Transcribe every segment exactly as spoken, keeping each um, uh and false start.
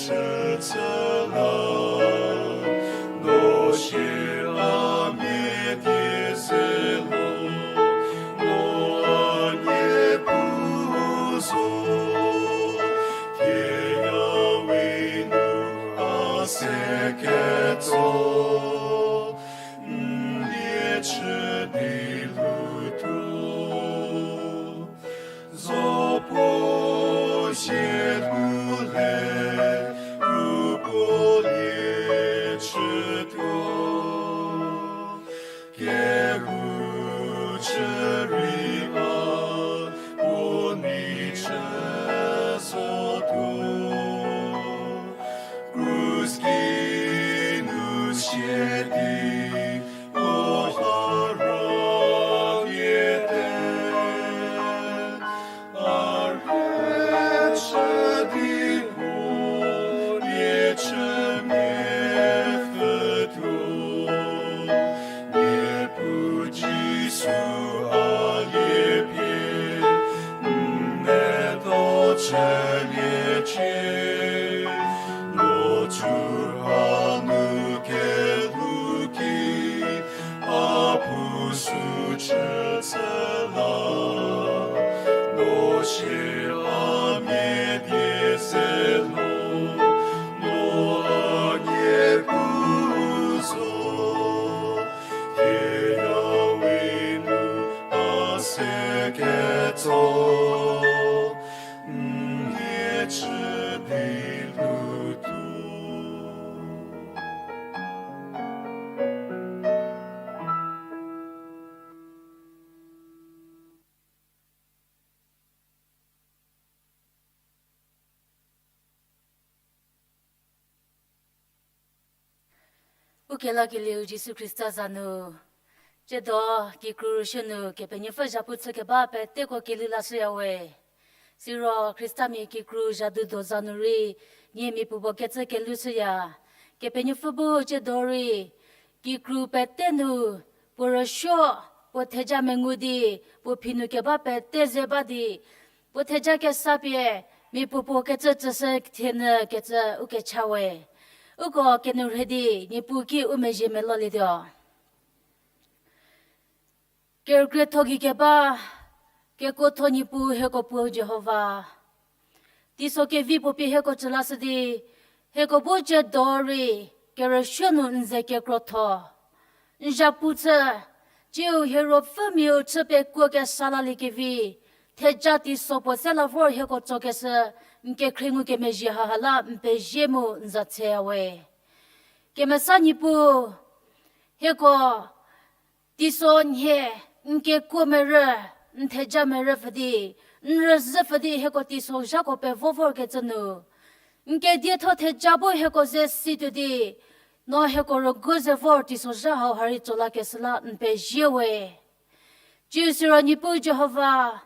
Chütsüla, no shie a mia die se lo, no a nie pu zo, thie ya we nu a se ketso, n lie chü di lutuo. Zo puo zie nu le, u puo lie chütuo. Kehou chü rei a puo nei chü zotuo. Krus ki nu sie di, o ha ra vie te. A rhie chü di puo lie chü mia pfütuo. Niepuu Jisu a lie pie, n medo chüliecie. No cü ha nu kelhou ki, a pu sü chütsüla, no shie a mia die se lo, no a nie pu zo, thie ya we nu a se ketso, n lie chü di lutuo. Ukelakelieu Jisu Khrista za nu, tsiedo kikru rüsuo nu Kepenuopfü zhapu chükeba peteko kelhou lashüya we. Siro Khristamia kikru zhadu do za nu rei, nie mia puopuo kecü kelhou shüya. Kepenuopfü bu tsiedo rei, kikru pete nu, puo rüsuo, puo theja mengu di, puo phi nu keba pete ze ba di, puo theja kesa pie, mia puopuo kecü tsüshü thienyü kecü u kecha we. Uko kenourhei di, Niepuu ki u mezhie melolietuo. Kerükrietho gei keba, kekuotho Niepuu hieko Puo Jihova. Teiso kevi puo pie hieko tsü lashü di, hieko bu tsiedo rei, kerüsuo nu n ze kekrotho. N zhapu chü, tsiu hie ruopfümiau chü pekuo kesa laliekevi, theja teiso puo se la vor hieko tsokeshü, n kekhrie ngukemezhie haha la n pezie mu n za tseya we. Kemesa Niepuu, hieko teiso nhie, n kekuo merü, n theja merü pfü di, n rüzhü pfü di hieko teisozhako pevo vorkecü nu, n kedietho theja bu hieko ze situo di, no hieko rügu ze vor teisozha hau ha rei tso lakeshü la n pezie we. Tsiu siro Niepuu Jihova,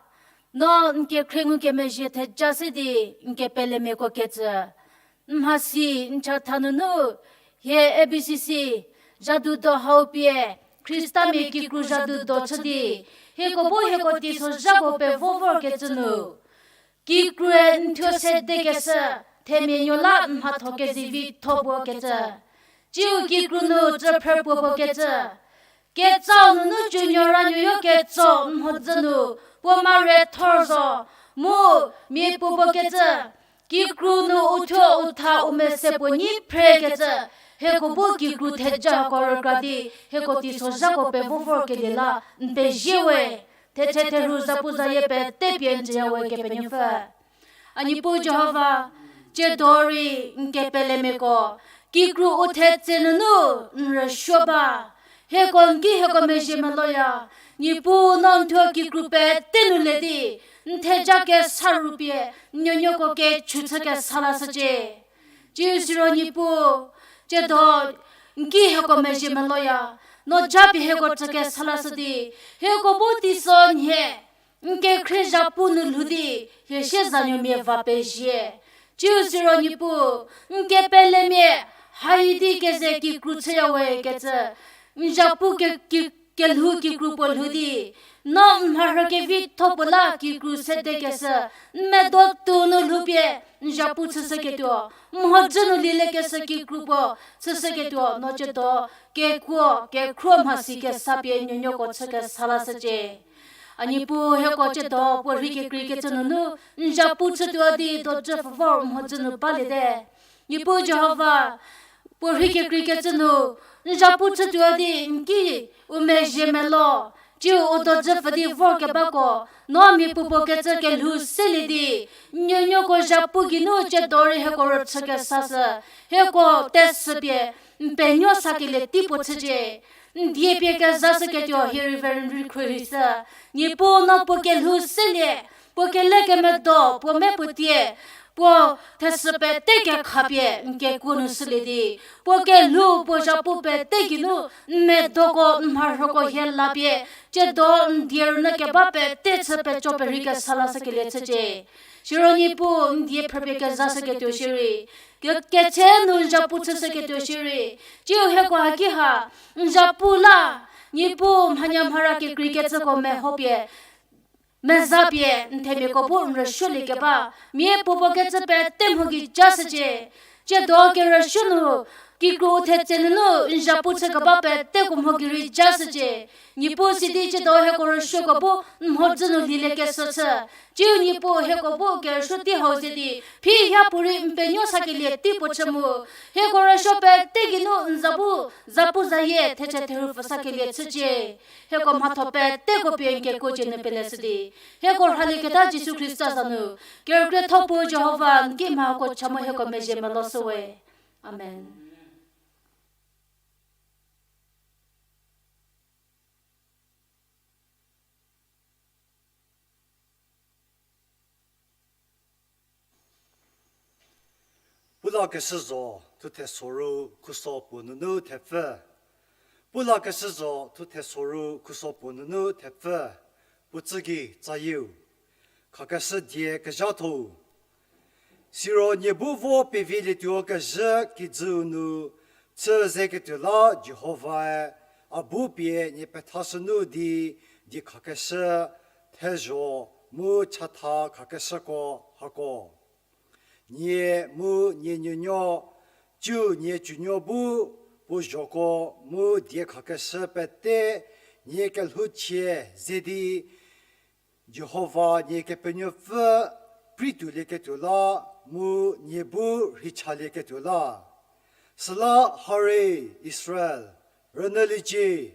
no n kekhrie ngukemezhie theja se di n kepelemiako kecü, n mhasi n chatha nunu, hie A B C C, zhadu do hau pie, Khristamia kikru zhadu do chü di, hieko bu hieko teisozhako pevo vorkecü nu, kikrue n thuo sedekeshü, themia nuo la n mhatho kezivitho puo kecü. Tsiu kikru nu tsüphrü puo puo kecü. Ketsau nunu cünuo ra nuoyo ketso n mhodzü nu, puo mare thor zo, mu, mia puo puo kecü. Kikru nu u thuo u tha u mese puo nyi phrekecü, hieko bu kikru thejako rükra di, hieko teisozhako pevo vorkelie la n pezie we. Theche therhu zapu zayie pete pie n tsüya we Kepenuopfü. A Niepuu Jihova, tsiedo rei n kepelemiako, kikru u thetse nunu n rüsuo ba. Hieko n ki hieko mezhie meloya, Niepuu no n thuo kikru pete nu le di, n theja kesa rupie, n nuonuoko kechu chü kesa lashücie. Tsiu siro Niepuu, tsiedo, n ki hieko mezhie meloya, no japie hieko chü kesa lashü di, hieko bu teiso nhie, n kekhrie zhapu nu lhou di, hie siezanuomia va pezie. Tsiu siro Niepuu, n kepelemia, haidi keze kikru chüya we kecü, n zhapu ke, ki, kelhou kikru puo lhou di, no n mharhü kevitho puo la kikru sedekeshü, n medo tuo nu lhoupie, n zhapu chüshüketuo, mhodzü nu lieliekeshü kikru puo chüshüketuo, no ciedo kekuo kekhruo mhasi kesa pie nuonuoko chü kesa lashücie. A Niepuu, hieko ciedo puo rhei kekreikecü nunu n zhapu chütuo di dojü pfü vor mhodzü nu baliete. Niepuu Jihova, puo rhei kekreikecü nu n zhapu chütuo di n ki u mezhie melo, tsiu u dojü pfü di vorkebako, no mia puopuo kecü kelhou selie di, nuonuoko zhapu geinu ciedo rei hieko rüchü kesashü, hieko tesü pie n penuo sakelie tei puo chücie. N die pie kezashüketuo hie rei Reverend Rei Khruohishü. Niepuu no puo kelhou selie, puo kelekemedo, puo me puo tie, puo thesü pete kekhapie n kekuo nu shülie di, puo kelhou puo zhapu pete geinu n medoko n mharhüko hie lapie, ciedo n die rünyü keba pete chü peco perhei kesa lashükelie chücie. Siro Niepuu n die phrüpie kezashüketuo shierei, ke- ketse nu n zhapu chüshüketuo shierei, tsiu hieko haki ha n zhapu la, Niepuu mhanya mhara kekreikecüko mehopie, mezapie n themiako bu n rüsuolie keba, mia puopuo kecü pete mho gei jashücie. Ciedo kerüsuo nu, kikru thetse nunu n zhapu chü keba peteko mho gei rei jashücie. Niepuu sidi ciedo hieko rüsuoko bu n mhodzü nu lieliekeshü chü, tsiu Niepuu hieko bu kerüsuo tei hau ze di, phi hia puorei n penuo sakelie tei puo chü mu, hieko rüsuo pete geinu n za bu, zapuzayie thetse therhupfü sakelie chücie. Hieko mhatho peteko pie n kekuocie nu peleshü di, hieko rhalieketa Jisu Khrista za nu, kerükrietho puo Jihova n ki mhako cha mu hieko mezhie meloshüwe. Amen. Pu lakeshü zo thuthe soru khuso puo nunu thepfü. Pu lakeshü zo thuthe soru khuso puo nunu thepfü. Puo tsü gei tsayieu. Khakeshü die kezhatho-u. Siro nie bu vo pevilietuo kezhü kijüu nu, chü zeketuo la Jihovae, a bu pie nie pethashünu di, diekhakeshü, thezho, mu chatha khakeshüko hako. Nie mu nie nuonuo, ciu nie tsunuo bu, puo zhoko mu diekhakeshü pete, nie kelhouchie ze di, Jihova nie Kepenuopfü prei tuolieketuo la, mu nie bu rheichalieketuo la. Süla hare Israel, rünyüliecie,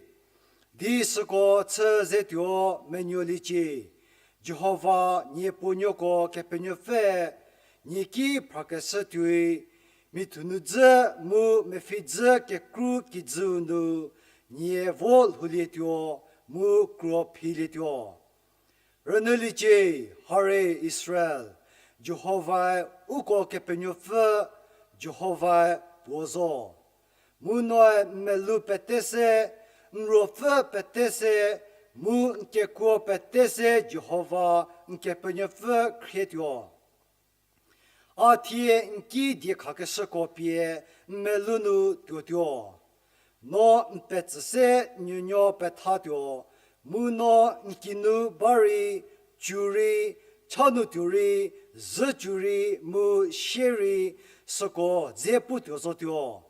di süko chü zetuo menuoliecie, Jihova nie puonuoko Kepenuopfü, nie ki phrakeshü tuoi, mithunudzü mu mepfhidzü kekru kijüu nu, nie vo lhoulietuo, mu kruo philietuo. Rünyüliecie, hare Israel, Jihovae uko Kepenuopfü, Jihovae puo zo. Mu noe n melou pete se, n ruopfü pete se, mu n kekuo pete se Jihova n Kepenuopfü khrietuo. A thie n ki diekhakeshüko pie n melou nu tuotuo. No n petsü se n nuonuo pethatuo, mu no n kinu ba rei, cu rei, cha nu tuo rei, zhücu rei, mu sie rei, süko dze putuo zotuo.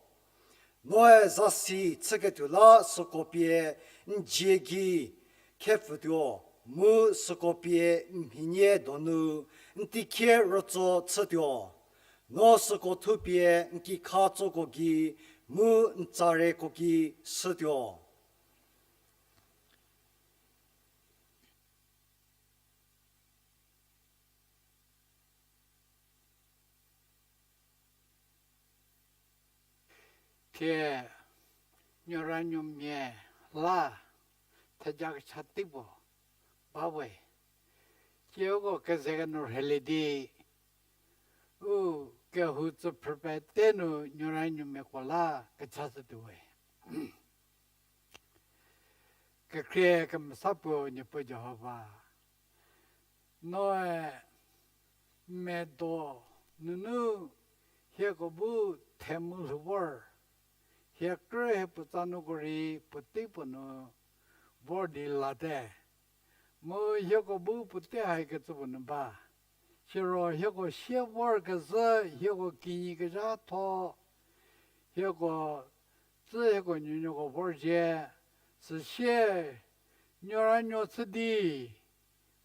Noe zasi chüketuo la süko pie n dzie gei khepfütuo, mu süko pie n mhinie donu n tikhie rütso chütuo. No süko thupie n kikha tsoko gei mu n tsareko gei shütuo. Thie nuoranuomia la theja kecha tei puo ba we. Tsieko keze kenu rhelie di, u kehou tsüphrü pete nu nuoranuomiako la kecha shütuo we. Kekhrie kemesa puo Niepuu Jihova, noe medo nunu hieko bu themu lhou vor, hie krü hie puotsa nuko rei puotei puo nu vor di late. Mu hieko bu puotei haikecü puo nu ba. Siro hieko sie vorkezhü, hieko kinyi kezhatho, hieko tsü hieko nuonuoko vorzhie, süsie nuoranuo chü di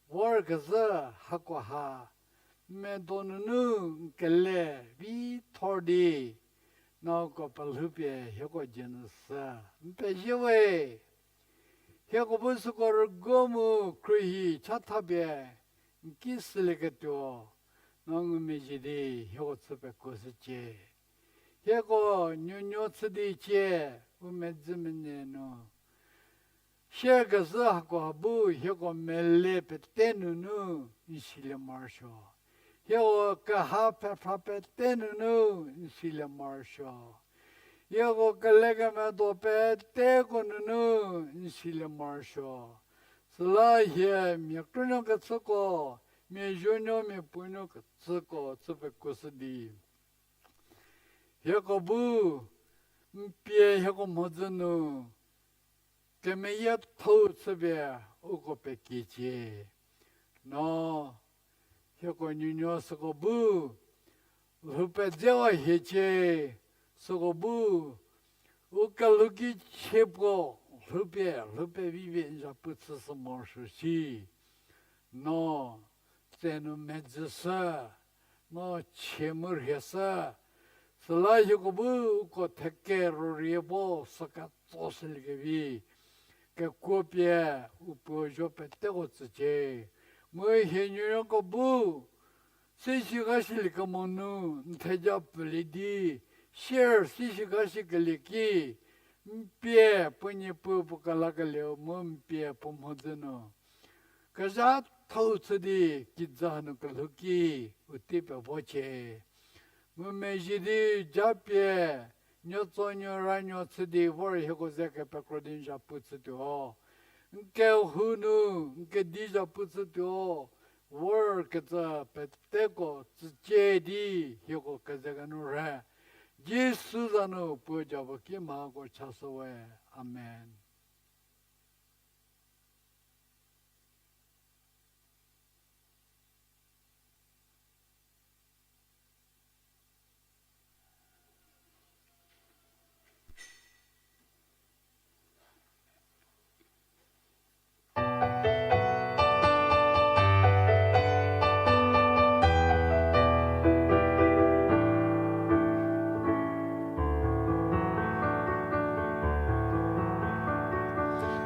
vorkezhü hakoha, medo nunu n kele vi thor di, no uko pelhoupie hieko dzie nu sü n pezie we. Hieko bu süko rüguo mu khruohi chathapie n ki sülieketuo, no ngumezhie di hieko chü pekuoshücie. Hieko nuonuo chü di cie, u medzü mene nu share kezhü hakoha bu hieko mele pete nunu n silie morosuo. Hieko keha pfhephra pete nunu n silie morosuo. Hieko kelekemedo peteko nunu n silie morosuo. Süla hie mia krünuo kechüko, mia zuonuo mia puonuo kechüko chü pekuoshü di, hieko bu n pie hieko mhodzü nu kemeyiethou chüpie uko pekiecie. No hieko nuonuo süko bu lhou pedzewa hiecie, süko bu u kelhou ki chie puo lhoupie, lhou pevi vi n zhapu chüshü morosuo shi. No tse nu medzüshü, no chie mu rhieshü, süla hieko bu uko theke rorie vo sü ketsoshüliekevi kekuo pie u puo zo peteko tsücie. Mu hie nuonuoko bu sishikashiliekemo nu n theja pfülie di, share sishikashikelie ki n pie puo niepu puo kelakelieu mu n pie puo mhodzü nu kezhathou chü di kijü hanu kelhou ki u tei pevocie. Ngumezhie di japie nuotsonuo ranuo chü di vor hieko ze kepekro di n zhapu chütuo. N kehou nu n kedi zhapu chütuo. Vorkecü peteko tsücie di hieko kezekenu rhe, Jisu za nu puo japuo ki mhako chashüwe. Amen.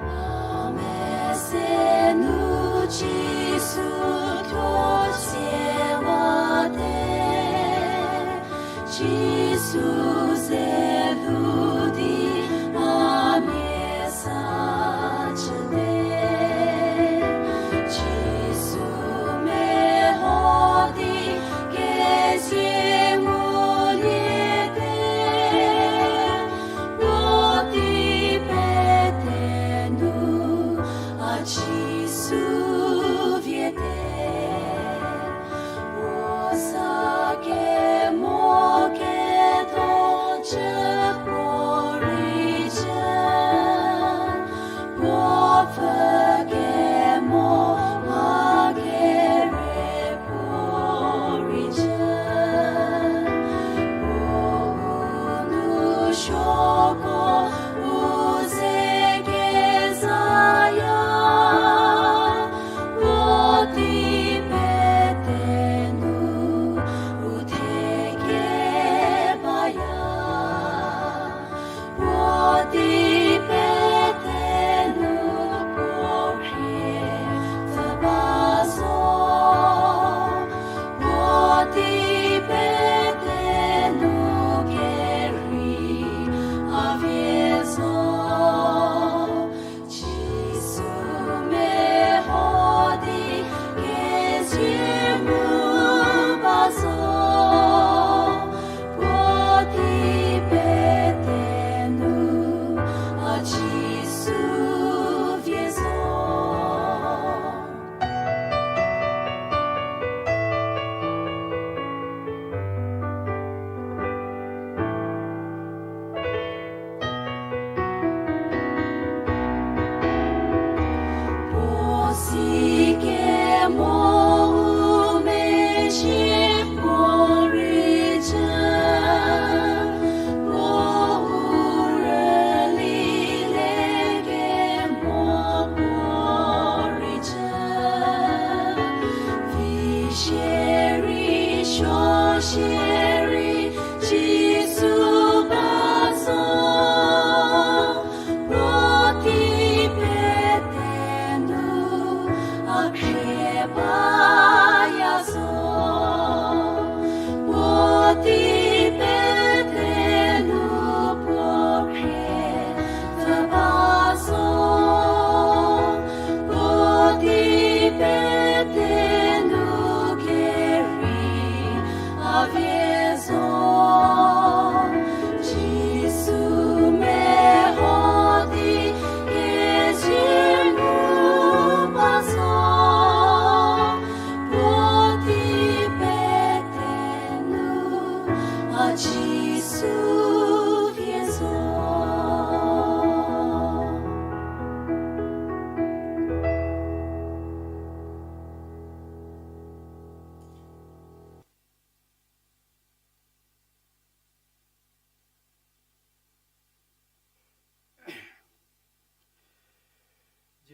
A mese nu Jisu thuo siewate, Jisu ze lhou di a mia sa chüte, Jisu meho di kezie nguliete, puotei pete nu a Jisu viete, puo sa kemo ketho chü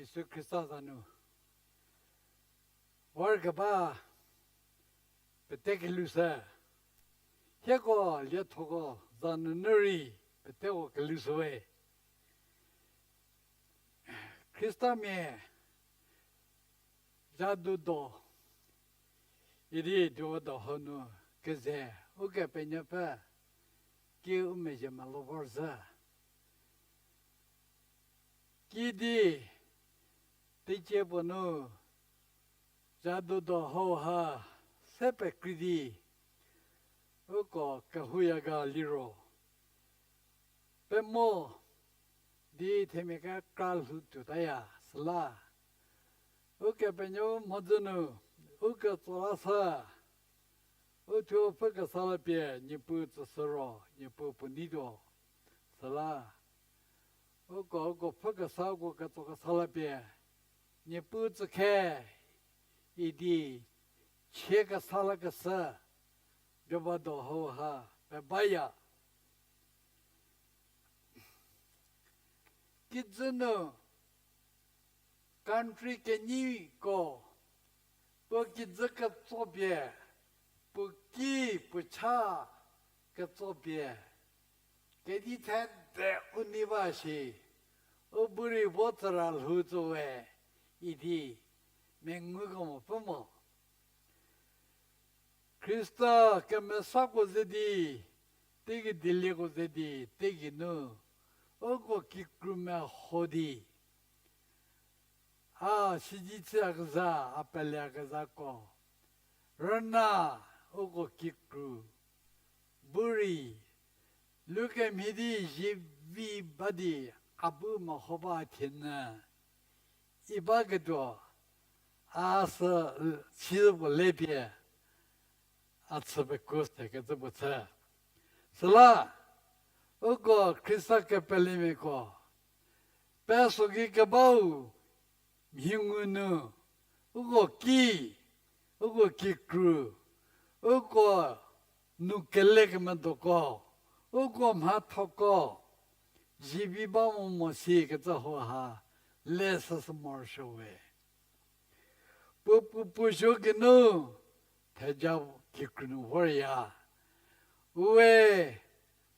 Jisu Khrista za nu vorkeba pete kelushü. Hieko liethoko za nunu rei peteko kelushüwe. Khristamia zha du do idi tuo do hau nu keze Ukepenuopfü ki u mezhie melo vorzhü. Kidi teicie puo nu zha du do hau ha se pekrei di uko kehouya ga liro pemo di themia kekra lhou tuotaya süla Ukepenuopfü mhodzü nu u ketso lashü. U thuo pfhü kesa la pie Niepuu tsüshü ro Niepuu puo neituo. Süla uko uko pfhü kesa uko ketso kesa la pie Niepuu tsükhe idi chie kesa lakeshü joba do hau ha pebaya. Kijü nu country kenyiko puo kijü ketso pie, puo ki puo cha ketso pie kedi thede u nei ba shi, u bu rei vo tsüra lhou tsowe idi mengu kemo pfü mo. Khrista kemesako ze di, teigei dielieko ze di, teigei nu uko kikru meho di a sidi chüyakezha, a pelyakezhako rüna uko kikru bu rei lukemhie di zivi ba di a bu meho ba thienyü i baketuo a sü si puo le pie a chü pekuo sekecü puo chü. Süla uko Khrista kepelemiako peso ki kebau mhi ngu nu uko ki, uko kikru, uko nou kelekemedoko, uko mhathoko zivi ba mo mo sikecü hau ha le süsü morosuowe. Puo puo puo zuo geinu theja kikru nu vorya. Ue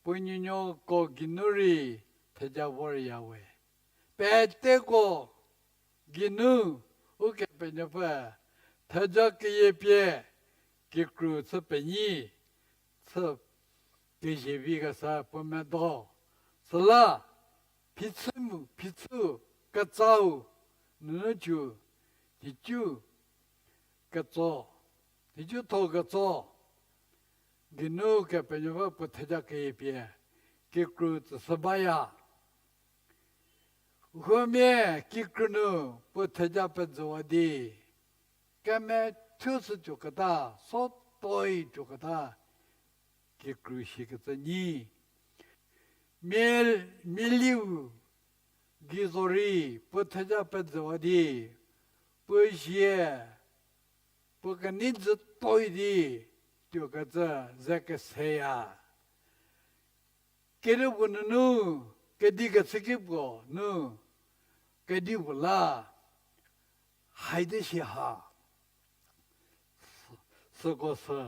puo nuonuoko geinu rei theja vorya we. Peteko geinu Ukepenuopfü theja keyie pie kikru chü penyi chü kezivi kesa puo medo. Süla phichü mu phichü ketsau nunu cu, nhicu ketso, nhicu tho ketso geinu Kepenuopfü puo theja keyie pie kikru tsüshü baya. Huomia kikru nu puo theja pejüwa di kemethuo shütuoketa, sotoi tuoketa kikru shikecü nyi. Mia, mialiu gei zorei puo theja pejüwa di puo zie puo kenei jütoi di tuokecü ze keseya. Kedipuo nunu, kedi kechüki puo nu, kedipuo la haidi shi ha süko sü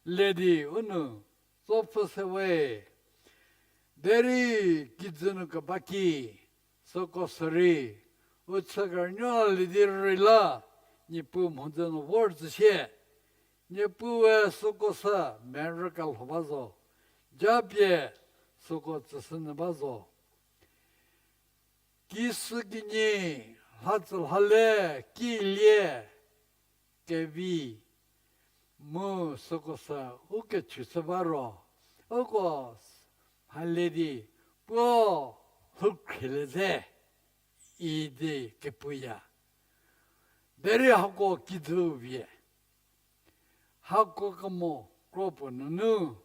le di u nu tsopfhü se we. Derei kijü nu keba ki süko sü rei u chü kerünuo lie di rei la Niepuu mhodzü nu vor tsü sie. Niepuue süko sü merü kelho ba zo, japie süko tsüshünyü ba zo. Kisü kinyi, lhatsü lhale, kilie, kevi, mu süko sü u kechüshü ba ro, uko mhale di puo lhoukhrilie ze idi kepuya. Derei hako kijü vie, hako kemo kro puo nunu,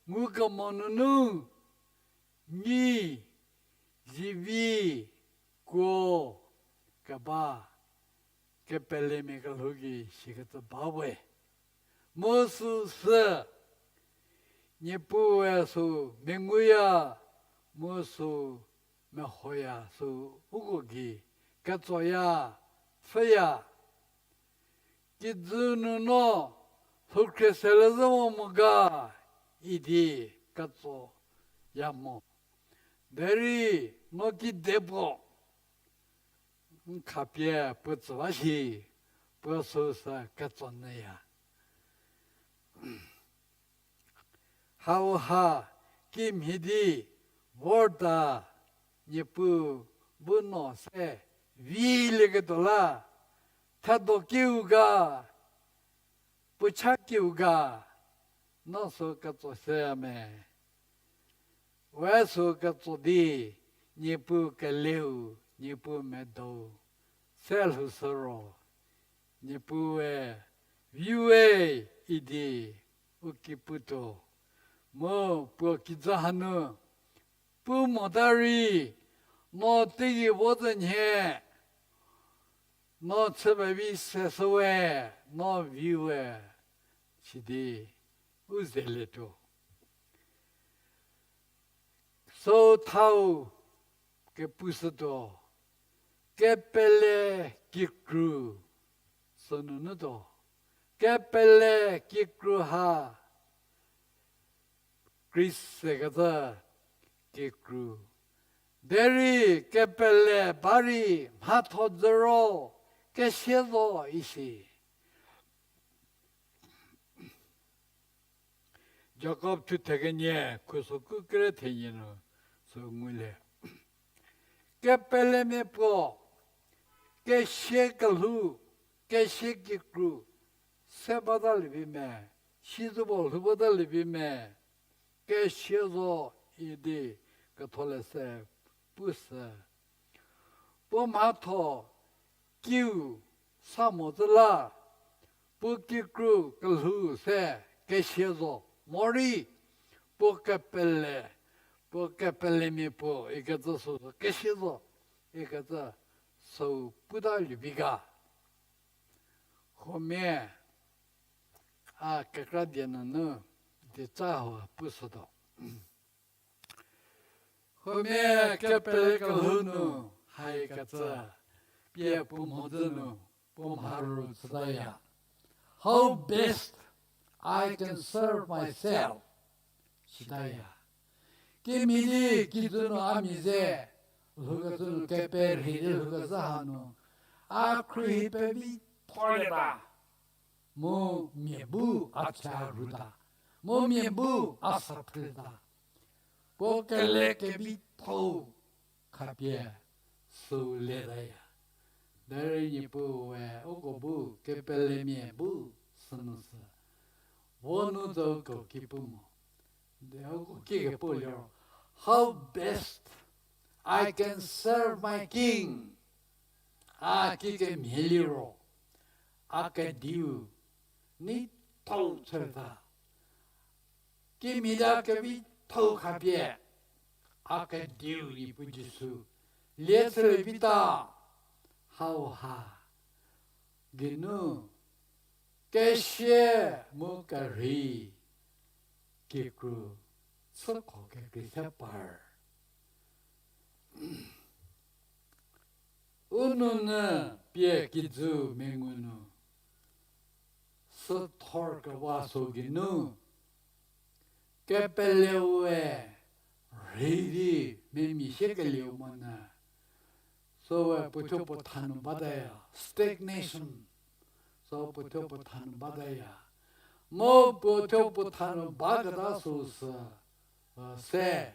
ngukemo nunu, nyi, zivi, kuo, keba, kepelemia kelhou gei sikecü ba we. Mu süsü, Niepuue sü menguya, mu sü mehoya sü uko gei ketsoya, pfhüya. Kijü nu no lhoukhrie sele zhü mo mo ga idi ketsoya mo. Derei no kide puo n khapie puo tsü ba shi, puo süu sü ketso nyüya. Hauha kimhie di vorta, Niepuu bu no se vilieketuo la, thedo kiu ga, puo cha kiu ga, no sü ketso seya me. We sü ketso di, Niepuu keleu, Niepuu medou se lhoushü ro, Niepuue viwe idi u ki putuo. Mu puo kijü hanu pu mota rei, no teigei vo zü nhie, no chü pevi se shüwe, no viwe, sidi u zelietuo. Süu thau kepushütuo, kepele kikru sünunu tuo. Kepele kikru ha, Krista kecü kikru. Derei kepele ba rei mhatho dzüro kesia zo isi. Jakob thuthe kenie khusoku kere thenie nu sü ngulie. Kepelemia puo, kesia kelhou, kesia kikru se batalie vi me, sizübo lhou batalie vi me, kesia zo idi ketholeshü pushü. Puo mhatho kiu sa mo zü la, puo kikru kelhou se kesia zo, morei puo kepele, puo kepelemia puo ikecü süsü kesia zo ikecü süu puta lievi ga. Huomia a kekra die nunu dieca hau pushütuo. Huomia kepele kelhou nu haikecü pie puo mhodzü nu puo mharu chütaya. How best I can serve myself, sitaya. Kimhie di kijü nu a mia ze lhoukecü nu keperhei di lhoukecü hanu, a khruohi pevitholieta. Mu mia bu a cha rhuta, mu mia bu a sa phrüta. Puo kele kevitho-u khapie süu letaya. Derei Niepuue uko bu kepelemia bu sünu sü vo nu zo uko ki pu mo. De uko ki kepu liro, how best I can serve my king. A kikemhie liro, a kediu neithou chüta. Kimhie di a kevitho-u khapie a kediu Niepuu Jisu lie chülie vita. Hauha geinu kesia mu kerhei kikru chükho kekrei se par. U nounyü pie kijü mengu nu süthor kewa sü geinu kepeleue rhei di memia siekelieu monyü, süe puothuo puotha nu bataya, stagnation. Sü puothuo puotha nu bataya. Mu puothuo puotha nu baketa süsü se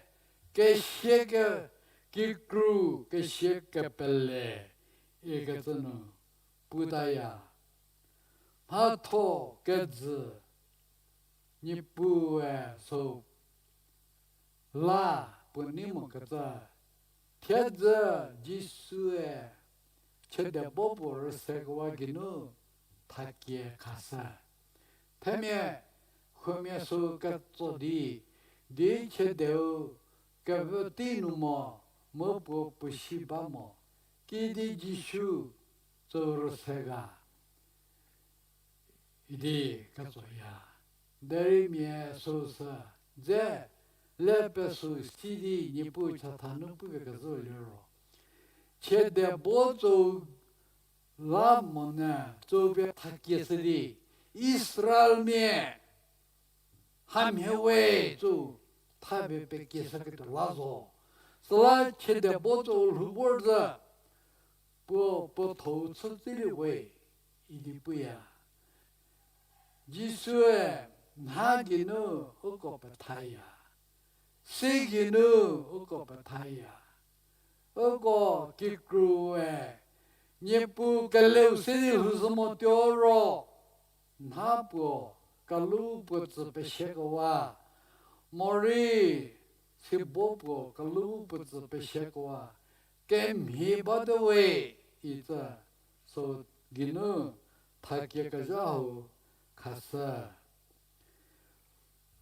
kesia ke, kikru kesia kepele ikecü nu putaya. Mhatho kejü Niepuue sü la puo nei mokecü, thiedzü Jisue chiede bo puo rüsekewa geinu thakie khashü. Themia huomia sü ketso di, di chiedeu kevü tei nu mo, mu puo puo si ba mo, kidi Jisu tsü rüse ga idi ketsoya. Derei mia süsü dze le pesü si di Niepuu chatha nu pupie kezhü liro, Chiede bo tsou la monyü, tsou pie thakie shü di, Israelmia hamhie we tsou thapie pekieshüketuo la zo. Süla chiede bo tsou lhou vor zhü, puo, puo thou chü tsülie we idi puya. Jisue nha geinu uko pethaya. Se geinu uko pethaya. Uko kikru we, Niepuu keleu se di lhou zhü mo tuo ro, nha puo, kelou puo tsü pesiakewa, morei, sibo puo kelou puo tsü pesiakewa, kemhie bate we, icü, sü geinu, thakie kezha hau, khashü.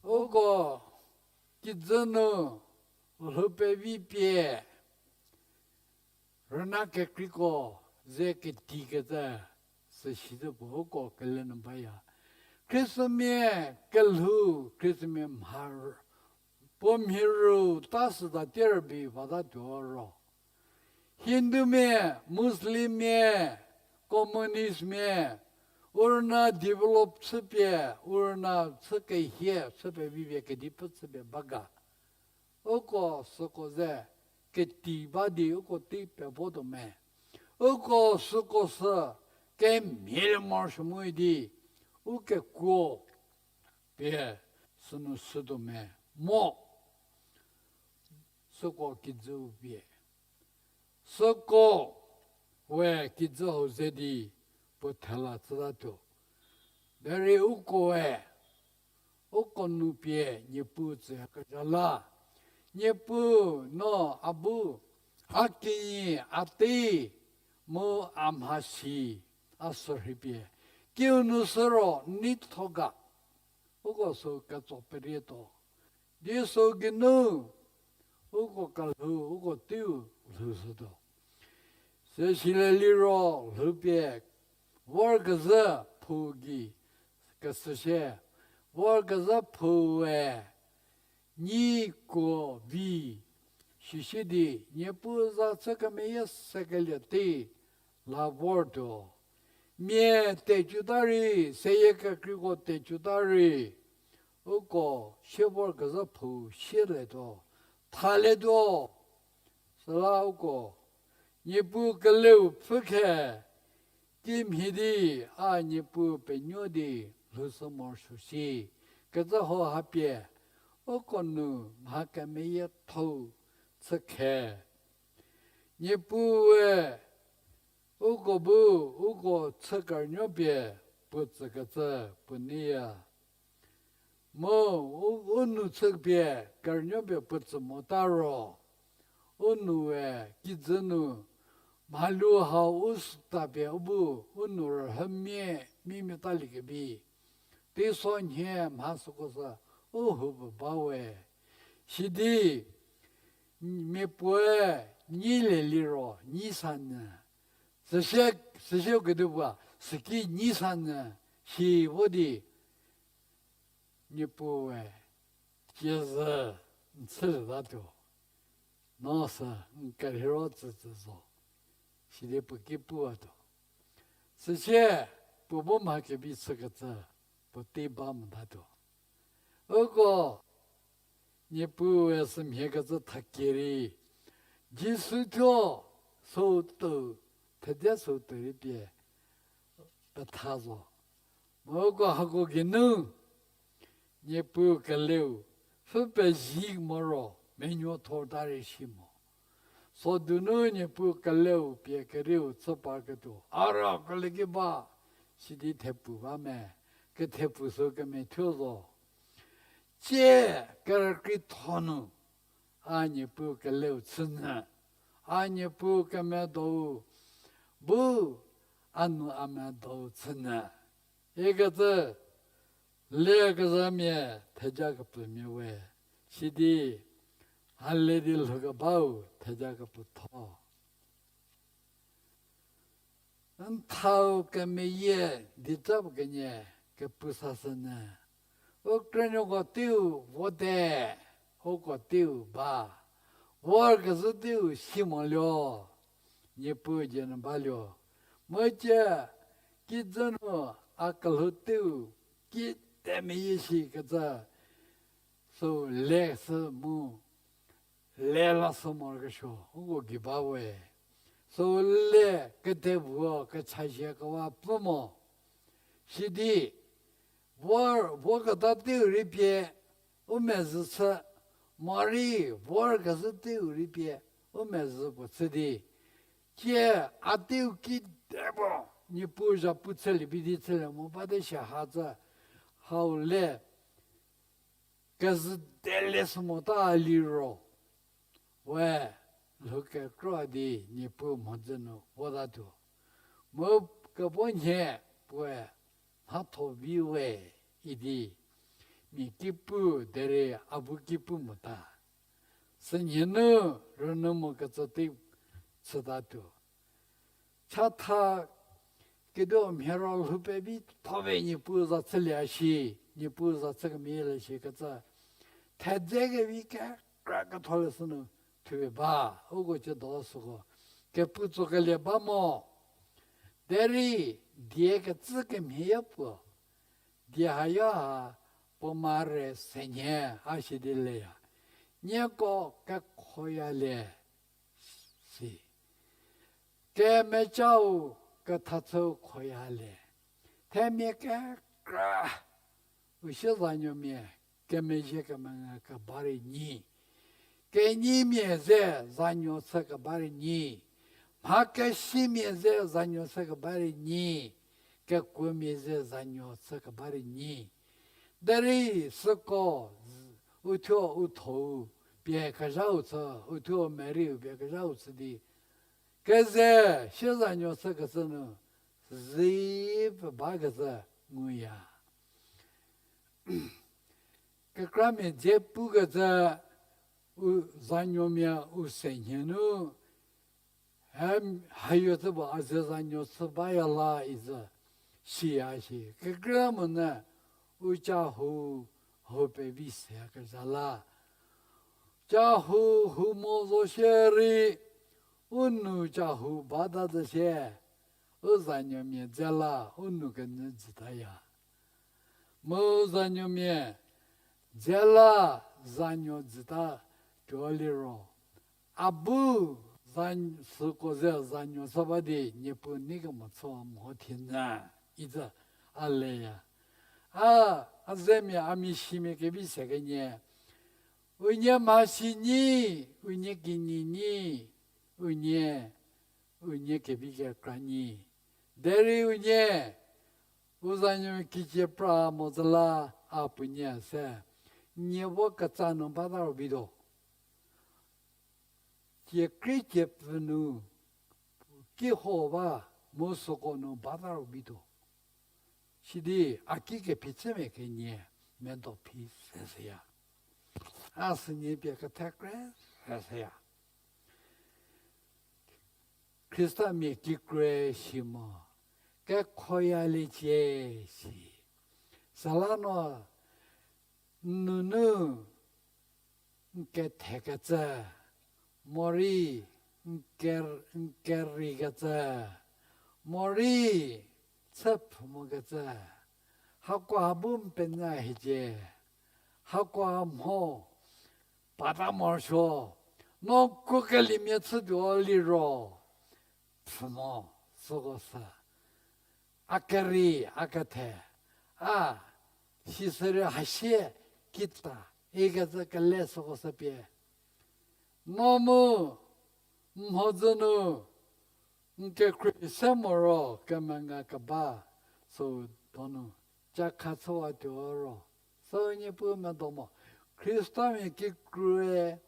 Uko, kijü nu, lhou pevi pie, rüna kekreiko ze keti kecü, süsizü puo uko kele nu baya. Khriesamia kelhou, Khriesamia mha, puo mhi ru ta süta tie rübei vata tuo ro. Hindumia, Muslimmia, communistmia, u rüna develop chüpie, u rüna chü kehie chü pevi pie kedi pfü chüpie ba ga. Uko süko ze keti ba di uko tei pevotuo me. Uko süko sü kemhielie morosuo mu di, u kekuo pie sünu shütuo me mo. Süko kijüu pie. Süko we kijü hau ze di puo thela chütatuo. Derei ukoe, uko nu pie Niepuu tsüyakezha la. Niepuu no a bu, a kinyi, a tei, mu a mhasi, a sürhei pie. Kiu nu sü ro n neitho ga. Uko sü ketso perietuo. Di sü geinu, uko kelhou, uko teiu lhoushütuo. Süsilie liro lhoupie, vorkezhü phou gei, kesüsie, vorkezhü phou we, nyi kuo vi, sisi di, Niepuu za chü kemeyie sekelie tei, la vortuo. Mia tecuta rei, seyie kekreiko tecuta rei, uko sie vorkezhü phou sielietuo, thalietuo. Süla uko, Niepuu keleu pfhükhe, kimhie di a Niepuu penuo di lhoushü morosuo shi, kecü hau hapie, uko nu mha kemeyiethou chükhe. Niepuue uko bu, uko chü kerünuo pie puo tsükecü puo neiya. Mu u, u nou chüpie kerünuo pie puo tsü mota ro, u noue kijü nu mhalu hau u süta pie u bu u nou rühümia mimia talie kevi. Teisonhie mha süko sü u hu puo bawe. Sidi, mia puoe nyilie liro nyi sanyü. Süsie, süsie kedipuo, süki nyi sanyü, si vo di, Niepuue, tiezü, n chülietatuo. No sü, n kerheiro tsütsü zo. Sidi puo ki puwatuo. Süsie, puo bu mha kevi chükecü, puo tei ba motatuo. Uko, Niepuue sümhiekecü thakie rei, Jisu thuo süu tou, thedze süu tou rei pie petha zo. Mu uko hako geinu, Niepuu keleu, pfhü pezie moro, menuo thor ta rei si mo. Sodunu Niepuu keleu pie kerieu chü parketuo, a ra kele ki ba, sidi thepfu ba me, kethepfu sü kemethuo zo. Tsie kerükrietho nu, a Niepuu keleu chünyü, a Niepuu kemedou, bu a nu a medou chünyü. Ikecü, lekezhamia thejakepfümia we, sidi, a le di lhoukebau thejakepfü tho. N thau kemeyie di tsapfü kenie kepu sashünyü. U krünuoko teiu vote, uko teiu ba. Vorkezhü teiu si moluo. Niepuu dzie nu baluo. Mu cie, kijü nu a kelhou teiu, ki te meyie shi kecü, sü le sü mu, le la sü morokesuo, uko gei ba we. Sü le kede puo kechazhie kewa pfü mo. Sidi, vor, vor keta teiu rei pie, u mezhü chü, morei, vor kezhü teiu rei pie, u mezhü puo chü di, cie, a teiu ki de puo, Niepuu zhapu chülie bi di chülie mo bate shi ha tsü, hau le, kezhü de le sü mota liro, we, lhou kekrü di Niepuu mhodzü nu votatuo. Mu kevo nhie puoe mhatho vi we idi, mia ki pu derei a bu ki pu mota. Sünhie nu rünyü mokecü tei chütatuo. Chatha kedo mhie ro lhou pevi tho we Niepuu za chülie shi, Niepuu za chü kemeyie le shi kecü. Thedze kevi kekra ketho le sünu thuo ba, uko ciedo süko. Kepu tsokelie ba mo. Derei, die kecü kemhie ya puo. Die hayo ha, puo mare senhie, a shi di leya. Nieko kekhoyalie, si. Kemecau kethachüu khoyalie. Themia kekra, u siezanuomia, kemezhie kemenga keba rei nyi. Kenyimia ze zanuo chü keba rei nyi. Mha kesimia ze zanuo chü keba rei nyi. Kekuomia ze zanuo chü keba rei nyi. Derei süko, uthuo u thou pie kezhau chü, uthuo meriu pie kezhau chü di, keze siezanuo chükecü nu, zi pie bakecü nguya. Kekramia dze pukecü u zanuomia u senhie nu, hem, hayo tsü puo a ze zanuo chü baya la izü, siya shi. Kekreilamonyü, u cahou, hou pevi seyakezha la. Cahou hou mo zo shierei, u nou cahou bata zü shie, u zanuomia dze la, u nou kenyü jütaya. Mu zanuomia dze la zanuo jüta tuo liro, a bu za, süko ze zanuo chü ba di Niepuu nei kemo chü mo thie nyü, izü a leya. A, a zemia a miasimia kevi se kenie, unie mhasi nyi, unie kinyi nyi, unie, unie kevi kekra nyi. Derei unie, u zanuo kicie pra mo zü la a puonie se, nie vo ketsa nu bata ro vituo. Cie krie cie pfü nu, kiho ba, mu süko nu bata ro vituo. Sidi a ki kephi chümia kenie, medo phi se seya. A sünie pie kethekre se seya. Khristamia kikrue shi mo, kekhoyaliecie shi. Süla no, n nunu n kethekecü, morei n ker-, n kerikecü, morei chü pfhü mokecü, hakoha bu n penyü hiecie, hakoha mho, pata morosuo, no kukeliemia chütuo liro, pfhü mo, süko sü. A keri, a kethe, a, sisüri hasie, kita, ikecü kele süko sü pie. No mu, n mhodzü nu, n kekhrie se moro kemenga keba, sü donu, cakha chüwatuo ro, sü Niepuu medo mo, Khristamia kikrue,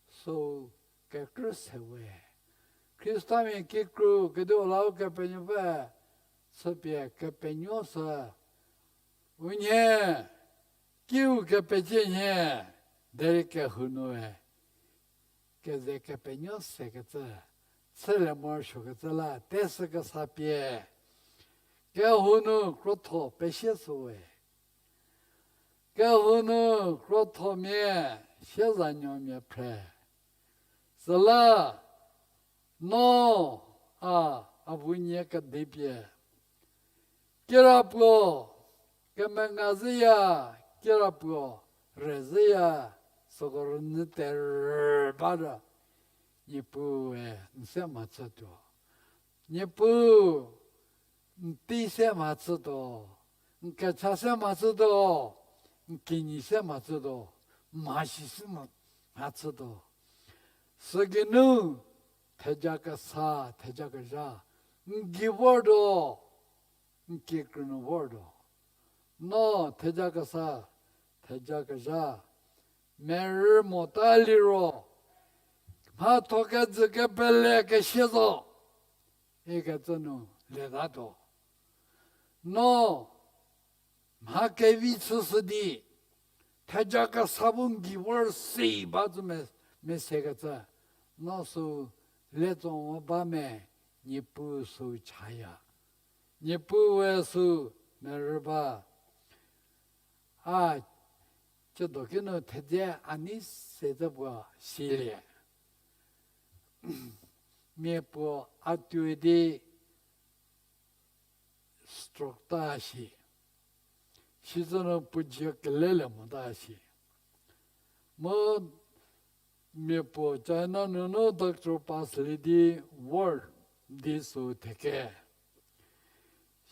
sü kekrü se we. Khristamia kikru kediu la Ukepenuopfü chüpie kepenuo sü, unie, kiu kepecie nhie, derei kehou nue, keze kepenuo sekecü, chülie morosuokecü la tesü kesa pie, kehou nu krotho pesie sü we. Kehou nu krothomia siezanuomia phre. Süla no A, a bu nie kedipie. Kirapuo, kemenga zhüya, kirapuo, re zhüya, süko rünyü terü ba ra. Niepuue n se mhachütuo. Niepu, n tei se mhachütuo. N kecha se mhachütuo. N kinyi se mhachütuo. Mhasi se mha-, mhachütuo. Sügeinu, theja kesa, theja kezha, n gei vortuo, n kikru nu vortuo. No theja kesa, theja kezha, merü mota liro, mhatho kejü kepele kesia zo, ikecü nu letatuo. No mha kevi chüshü di, theja kesa bu n gei vor si ba zo me, mese kecü. No sü le tso mo ba me, Niepuu sü chaya. Niepuu we sü merü ba. A, ciedo kinu thedze a nei se zü puo silie. Mia puo a tuo di stroke ta shi. Sizü nu puo dzie kelelie mota shi. Mu mia puo China nunu doctor pass lie di vor di sü theke.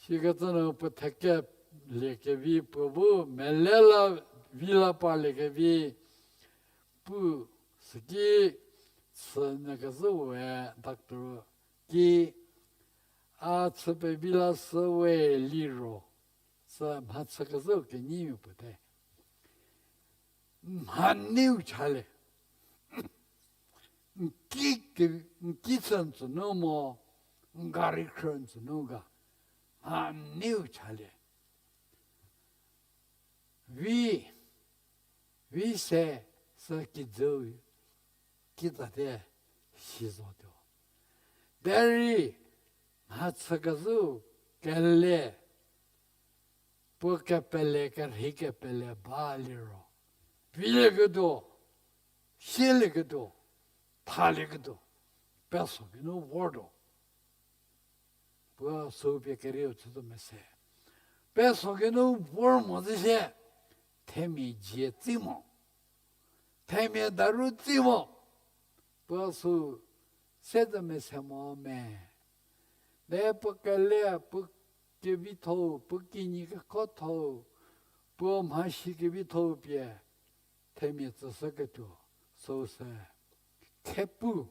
Sikecü nu puo theke liekevi puo bu mele la vi la parliekevi pu süki chünyü kezhüwe doctor ki a chü pevi la sü we liro, sü mhachü kezhüu kenyimia puo te. Mhaneiu chalie. N ki ke, n ki chü n tsünu mo, n gari khrü n tsünu ga. Mhaneiu chalie. Vi, vi se, sü kijüu, kitate si zotuo. Derei, mhachü kezhüu kele, puo kepele, kerhei kepele ba liro, vilieketuo, sielieketuo, thalieketuo, peso geinu vortuo. Puo sü pie kerieu chütuo mese. Peso geinu vor mo zü sie, themia dzie tsi mo. Themia daru tsi mo. Puo sü se zü mese mo me. De puo kele, puo kevitho, puo kinyi kekhotho, puo mhasi kevitho pie, themia tsüshüketuo, süu se, thepu,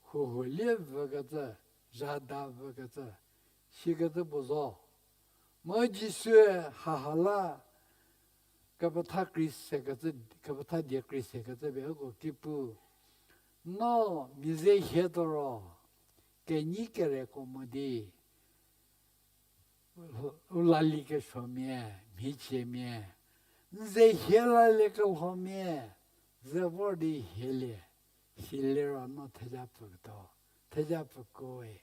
huhu lie vükecü, zhada vükecü, sikecü puo zo. Mu Jisue haha la, kepetha kri sekecü, kepetha die kri sekecü pie uko ki pu. No mia ze hie tuo ro, kenyi kereko mo di, u lalikesuomia, mhiciemia, n ze hie laliekelhomia, ze vor di hielie, siliro no theja pfüketuo, theja pfükoe.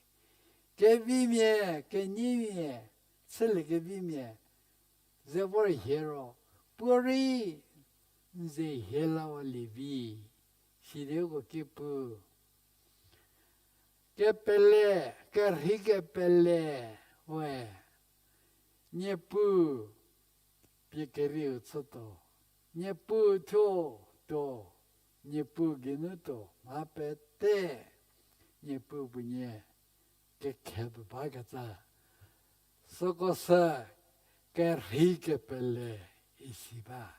Kevimia, kenyimia, chülie kevimia, ze vor hie ro, puorei n ze hie lawa lievi, sidi uko ki pu. Kepele, kerhei kepele, we, Niepuu pie kerieu chütuo, Niepuu thuo tuo, Niepuu geinu tuo mha pete, Niepuu puonie kekhe pebakecü. Süko sü kerhei kepele isi ba.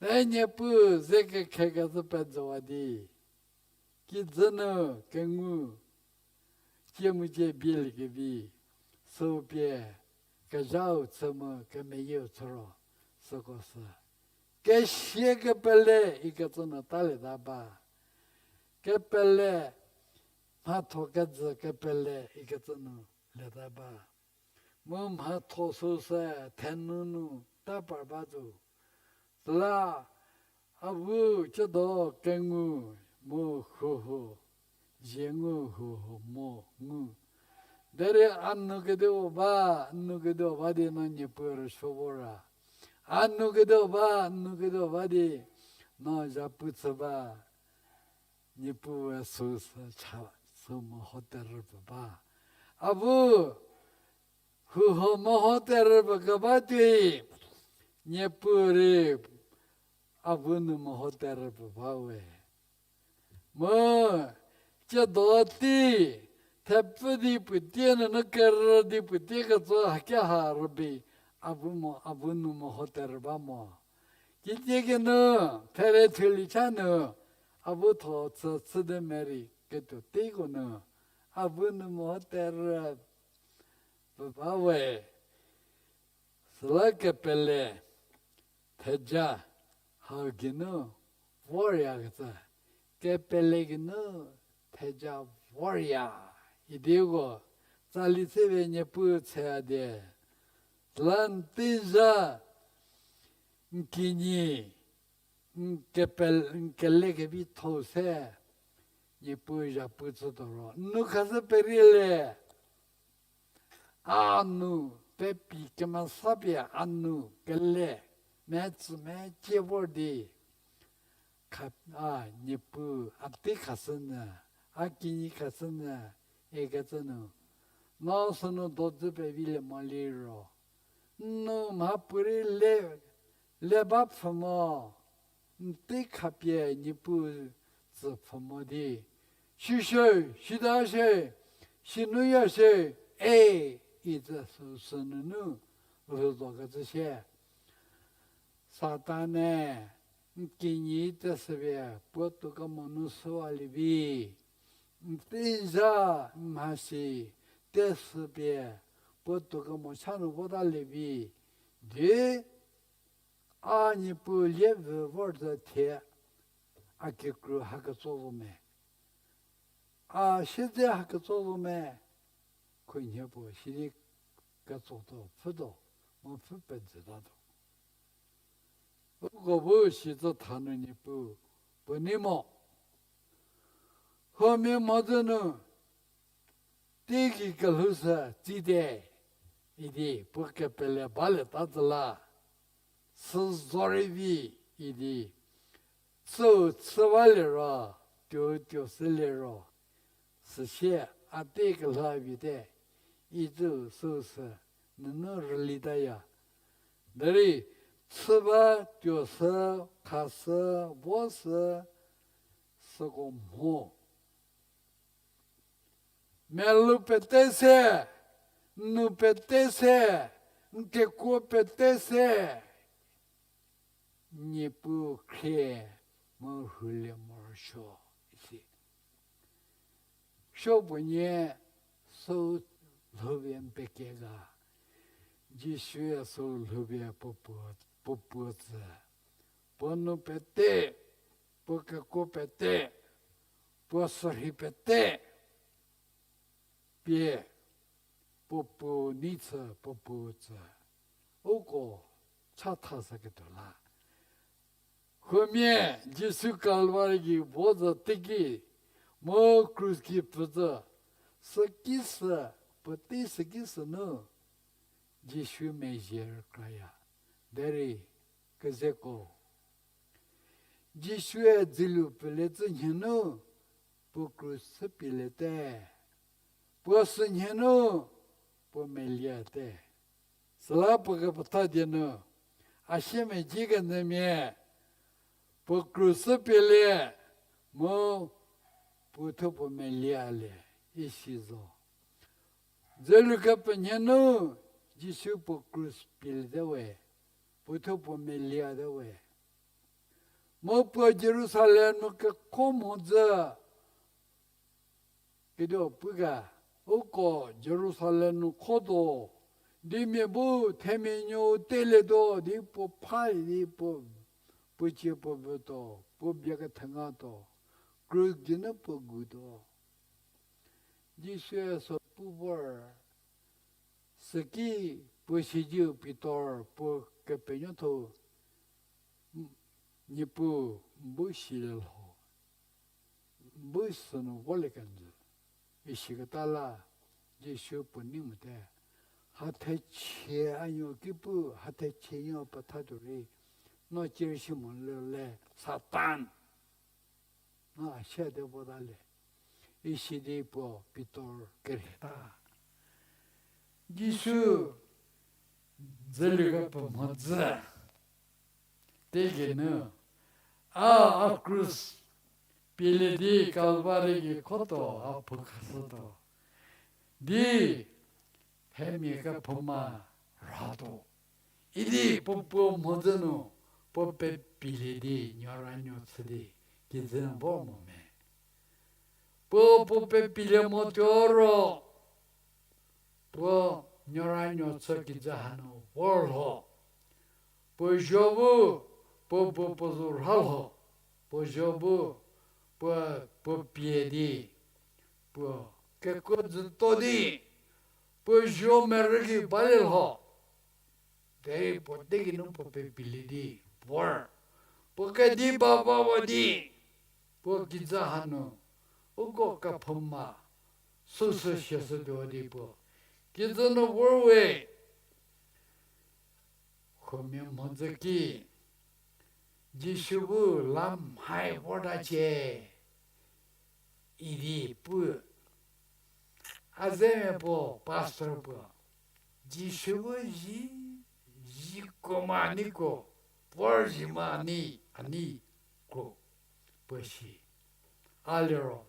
E Niepuu ze kekhekecü pejowa di, kijü nu kengu, cie mu cie bieliekevi, süu pie kezhau chü mu kemeyieu chü ro, süko sü kesia kepele ikecü nu talieta ba. Kepele, mhatho kejü kepele ikecü nu lieta ba. Mu mhatho süu se thenu nu ta par ba zo. Süla a bu ciedo kengu mu huhu, zie ngu huhu mu ngu. Derei a nu kedipuo ba, n nu kedipuo ba di no Niepuu rüsuo vo ra. A nu kedipuo ba, n nu kedipuo ba di no zhapu chü ba. Niepuue süu sü cha, huho meho terü puo ba. Avu huho meho terü puo keba tuoi, Niepuu rei avu nu meho terü puo ba we. Mu, tsiedo tei, thepfü di puotie nunu kerü di puotie ketso hakeha rübei, avu mo, avu nu meho terü ba mo. Kitiekinu, phere thulie cha nu, avu tho chü chü di merei ketuo teiko nu, avu nu meho terü puo ba we. Süla kepele theja hau geinu voryakecü, kepele geinu theja vorya idi uko tsali se pie Niepuu tshe a die. Süla n tei zha n kinyi n kepel-, n kele kevitho-u se Niepuu zhapu chütuo ro, n nu khashü perie le. A nu, pepi kemesapie a nu kele, metsü mecie vor di, kha-, a, Niepuu, a tei khashünyü, a kinyi khashünyü, ikecü nu, no sünu dodzü pevilie moliro, n nu mhapuorei le, le ba pfhü mo, n tei khapie Niepuu tsü pfhü mo di, sishü, sidashü, sinuya shü, e, itsü süu sünunu lhou zokecü sie. Satan-e, n kinyi teshüpie puo tuo kemo nu süwalie vi. N tei zha n mhasi teshüpie puo tuo kemo cha nu votalie vi. Di a Niepuu lievü vor zü thie, a kikru haketso zo me. A siedze haketso zo me. Khunhie puo sidi ketsotuo pfütuo, mu pfü pezütatuo. Uko bu sicü thanu Niepuu puo nei mo. Huomia mhodzü nu teigei kelhou sü tsite idi puo kepele balieta zü la, süzorei vi idi, süu chü balie ro, tuo tuo shülie ro, süsie a tei kelhou a vite, itsüu süu sü nunu rülitaya. Derei chü ba tuo sü, khashü, vo sü, süko mho. Melou pete se, n nou pete se, n kekuo pete se, Niepuu khrie mu rhulie morosuo isi. Supuonie süu lhoupie n pekie ga, Jisue süu lhoupie puo puo, puo puo tsü, puo nou pete, puo kekuo pete, puo sürhei pete, pie puo puo nei chü puo puo tsü, uko chatha saketuo la. Huomia Jisu Kalvari gei vo zü teiki, mu krus gei pfü zü, süki sü, puotei süki sünu, Jisu mezhie rükraya. Derei kezeko, Jisue dzülu pfülie cü nhie nu, puo krus chüpieliete. Puo sünhie nu, puo meliete. Süla puo kepetha die nu, a siemedzi kenyümia, puo krus chüpielie, mu puo thuo puo melialie, isi zo. Dzülu kepenuo nu, Jisu puo krus pieliete we, puo thuo puo meliate we. Mu puo Jerusalem nu kekho mhodzü, kediu pu ga, uko Jerusalem nu khotuo, di mia bu themia nuou telietuo, di puo pha di puo, puo cie puo vütuo, puo bie kethengatuo, krus geinu puo gutuo. Jisue sü pu vor, süki puo siediu Pitor puo kepenuotho, Niepuu, n bu silie lho, n bu sünu volie kenjü, isiketa la, Jisu puo nei mote. Hathechie a nuo ki pu, hathechie nuo pethatuo rei, no cierei si mo le le, Satan, no a siate votalie. isi di puo Pitor kerheta. Jisu dzülu kepfü mhodzü tegeinu, a, a krus pielie di Kalvari gei khotuo a pfhü khashütuo. Di themia kephouma rhatuo. Idi puo puo mhodzü nu puo pepilie di nuoranuo chü di kijü vor mo me. Puo puo pepilie motuo ro, puo nuoranuo chü kijü hanu vor lho. Puo zuo bu puo puo puo zu rha lho. Puo zuo bu puo puo pie di, puo kekuo dzüto di, puo zuo merü gei balie lho. Derei puo tegeinu puo pepilie di vor. Puo kedi ba bawa di, puo kijü hanu uko kephouma süsü siashütuo di puo kijü nu vor we. Huomia mhodzü ki, Jisu bu la mhai vortacie idi pu. A zemia puo pastor puo, Jisu bu zi, ziko ma a neiko, vor zi ma a nei, a neiko, puo si. A liro,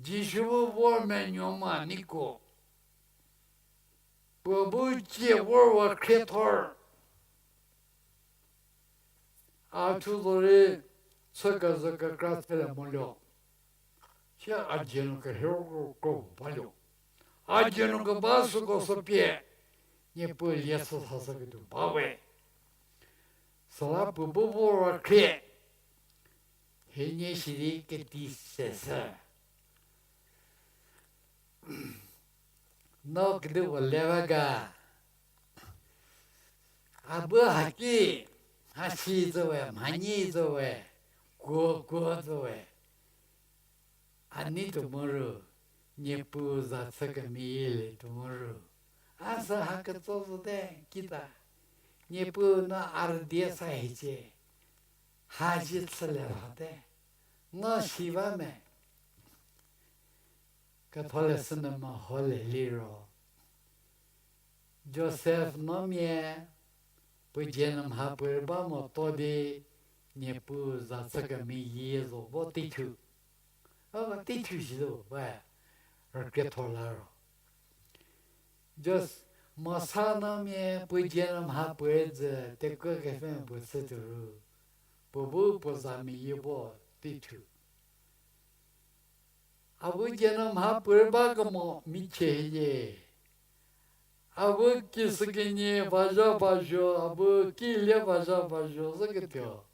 Jisu bu vor menuo ma a neiko, puo bu cie vorwa khriethor. A thu zorei chü kezhü kekra chülie moluo. Sie a dzie nu kerhei kro baluo. A dzie nu keba süko sü pie, Niepuu lie chü sashüketuo ba we. Süla puo bu vorwa khrie. Hienie sidi keti seshü. No kedipuo le ba ga. A bu haki, mhasi zo we, mhanyi zo we, kuo kuo zo we. A nei tuo mo ru, Niepuu za chü kemeyielie tuo mo ru. A sü ha ketso zote, kita. Niepuu no a rüdie sa hiecie. Ha zie chülie lhote. No si ba me. Ketholeshü nu meholie liro, Josef nuomia puo dzie nu mha puorei ba motuo di Niepuu za chü kemeyie zo vo teithu. A vo teithu shi zo ba, rükrietho la ro. Jos-, Mosa nuomia puo dzie nu mha puorei dzü tekuo kepfhü puo chütuo ru, puo bu puo za meyie vo teithu. A bu dzie nu mha puorei ba kemo michie hie. A bu kisükinyi vazha vazho, a bu kilie vazha vazho zhüketuo.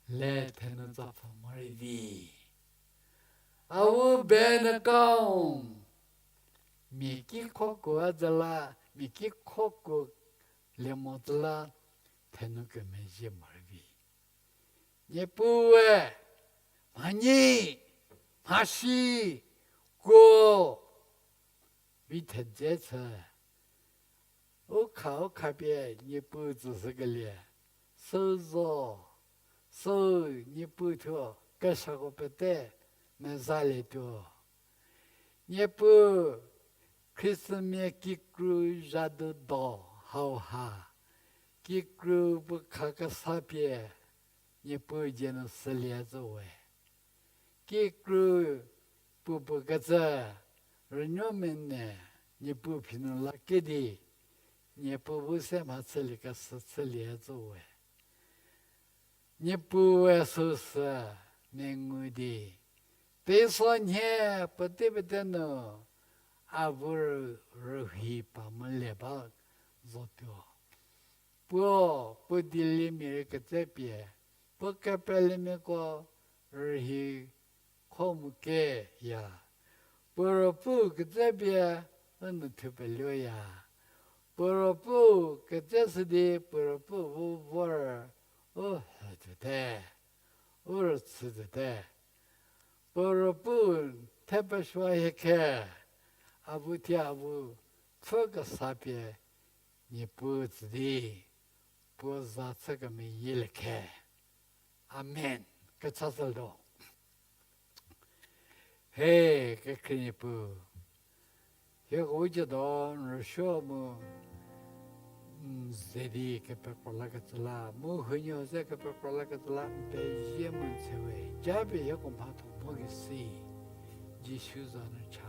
Le thenu tsapfü morei vi. A bu bank account. Mia ki khokuo a dzü la, mia ki khokuo lie mo tsü la, thenu kemezhie morei vi. Niepuue, mhanyi, mhasi, kuo, vi thedze chü. U kha u khapie Niepuu tsüshükelie, sü zo, sü Niepuu thuo kesako pete mezalietuo. Niepuu, Khristamia kikru zhadu do hauha, kikru puo kha kesa pie, Niepuu dzie nu sülie zo we. Kikru puopuo kecü, rünuomia ne, Niepuu phi nu la ke di, Niepuu bu se mha chülie kesü chülie zo we. Niepuue süsü mengu di, teiso nhie puotei pete nu, a bu rühi pa molie ba zotuo. Puo, puo dieliemia rei ketse pie, puo kepelemiako rühi kho mu keya. Puo ruopfü ketse pie, u nu thupeluoya. Puo ruopfü ketse shü di puo ruopfü bu vor, u hütuote, u rüchütuote. Puo ruopfü thepeshua hie khe, a bu thie a bu pfhü kesa pie, Niepuu tsü di, puo za chü kemeyielie khe. Amen. Kechashütuo. He, kekhrie Niepuu, hieko u ciedo n rüsuo mu, n ze di kepekro lakecü la, mu huoniehuo ze kepekro lakecü la n pezie mu n tse we, japie hieko mhatho mho kesi, Jisu za nu cha.